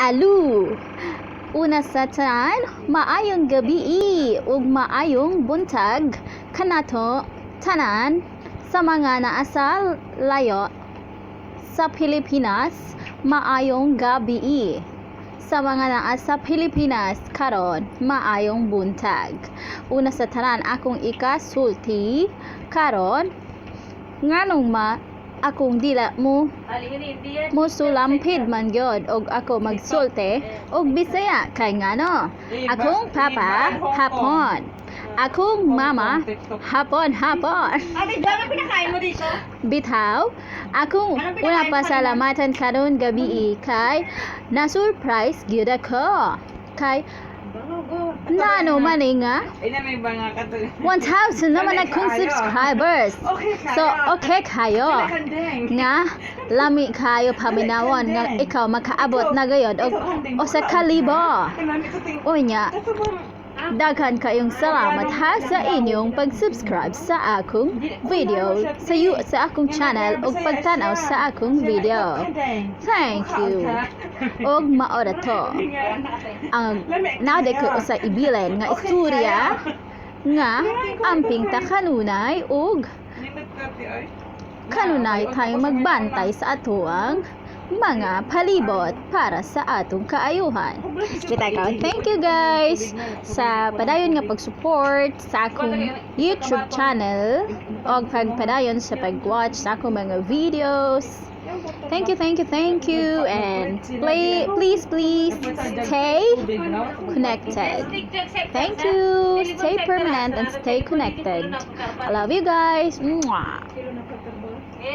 Alu. Una sa tanan, maayong gabi ug maayong buntag kanato tanan sa mga naa sa layo sa Pilipinas, maayong gabi. Sa mga naa sa Pilipinas karon, maayong buntag. Una sa tanan, akong ikasulti karon, nganong ma akong dila mo mosulampid man gyud og ako magsulti og Bisaya, kay ngano akong papa Hapon, akong mama Hapon Hapon. Ate Jo, ano pinakain mo dito? Bitaw, akong una pasalamatan karon gabi kay na surprise gyud ako kay nano man eh nga Ay, na may mga katulad. 1,000 naman akong subscribers. Okay kayo. So okay kayo Kandeng. nga lami kayo paminawon nga ikaw makaabot na gayod og usa ka libo. Unya, daghan kayong salamat ha sa inyong pag-subscribe sa akong video sa akong channel ug pagtan-aw sa akong video. Thank you. Og maora to. Ang naa ko usa ibilin nga istorya nga amping ta kanunay ug kanunay tayo magbantay sa atoang mga palibot para sa atong kaayuhan. Bitaw, thank you guys sa padayon nga pag-support sa akong YouTube channel o pagpadayon sa pag-watch sa akong mga videos. Thank you, thank you, thank you. And play, please, please stay connected. Thank you. Stay permanent and stay connected. I love you guys. Mwah.